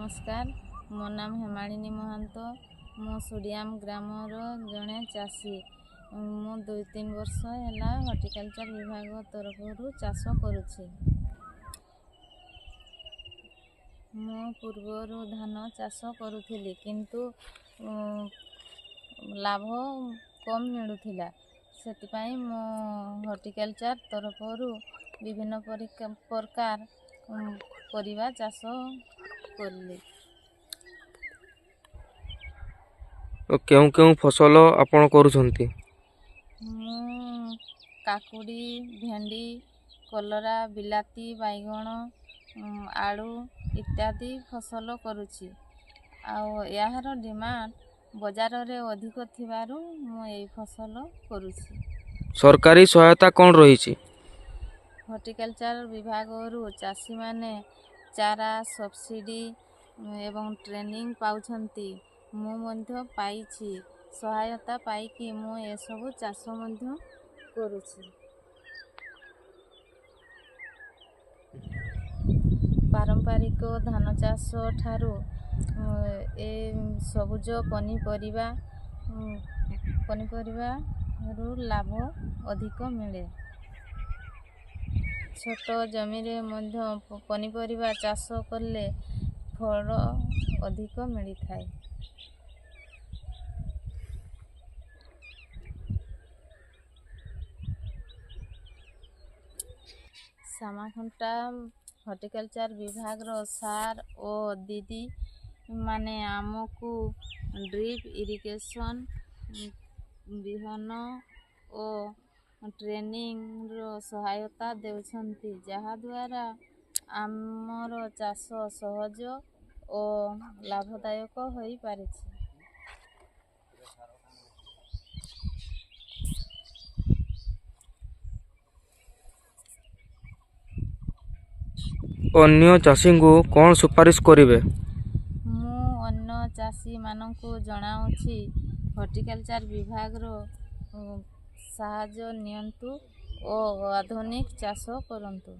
ନମସ୍କାର, ମୋ ନାମ ହେମାଳିନୀ ମହାନ୍ତ। ମୁଁ ସୁଡ଼ିଆମ ଗ୍ରାମର ଜଣେ ଚାଷୀ। ମୁଁ 2-3 ବର୍ଷ ହେଲା ହର୍ଟିକଲଚର ବିଭାଗ ତରଫରୁ ଚାଷ କରୁଛି। ମୁଁ ପୂର୍ବରୁ ଧାନ ଚାଷ କରୁଥିଲି, କିନ୍ତୁ ଲାଭ କମ୍ ମିଳୁଥିଲା। ସେଥିପାଇଁ ମୁଁ ହର୍ଟିକଲଚର ତରଫରୁ ବିଭିନ୍ନ ପ୍ରକାର ପରିବା ଚାଷ କଲି। କେଉଁ କେଉଁ ଫସଲ ଆପଣ କରୁଛନ୍ତି? ମୁଁ କାକୁଡ଼ି, ଭେଣ୍ଡି, କଲରା, ବିଲାତି, ବାଇଗଣ, ଆଳୁ ଇତ୍ୟାଦି ଫସଲ କରୁଛି। ଆଉ ଏହାର ଡିମାଣ୍ଡ ବଜାରରେ ଅଧିକ ଥିବାରୁ ମୁଁ ଏଇ ଫସଲ କରୁଛି। ସରକାରୀ ସହାୟତା କ'ଣ ରହିଛି? ହର୍ଟିକଲଚର ବିଭାଗରୁ ଚାଷୀମାନେ ଚାରା, ସବସିଡ଼ି ଏବଂ ଟ୍ରେନିଂ ପାଉଛନ୍ତି। ମୁଁ ମଧ୍ୟ ପାଇଛି। ସହାୟତା ପାଇକି ମୁଁ ଏସବୁ ଚାଷ ମଧ୍ୟ କରୁଛି। ପାରମ୍ପରିକ ଧାନ ଚାଷ ଠାରୁ ଏ ସବୁଜ ପନିପରିବାରୁ ଲାଭ ଅଧିକ ମିଳେ। ଛୋଟ ଜମିରେ ମଧ୍ୟ ପନିପରିବା ଚାଷ କଲେ ଫଳ ଅଧିକ ମିଳିଥାଏ। ସାମାଖୁଣ୍ଟା ହର୍ଟିକଲଚର ବିଭାଗର ସାର୍ ଓ ଦିଦି ମାନେ ଆମକୁ ଡ୍ରିପ୍ ଇରିଗେସନ୍, ବିହନ ଓ ଟ୍ରେନିଂର ସହାୟତା ଦେଉଛନ୍ତି, ଯାହାଦ୍ୱାରା ଆମର ଚାଷ ସହଜ ଓ ଲାଭଦାୟକ ହୋଇପାରିଛି। ଅନ୍ୟ ଚାଷୀଙ୍କୁ କ'ଣ ସୁପାରିଶ କରିବେ? ମୁଁ ଅନ୍ୟ ଚାଷୀମାନଙ୍କୁ ଜଣାଉଛି, ହର୍ଟିକଲଚର ବିଭାଗର ସାହାଯ୍ୟ ନିଅନ୍ତୁ ଓ ଆଧୁନିକ ଚାଷ କରନ୍ତୁ।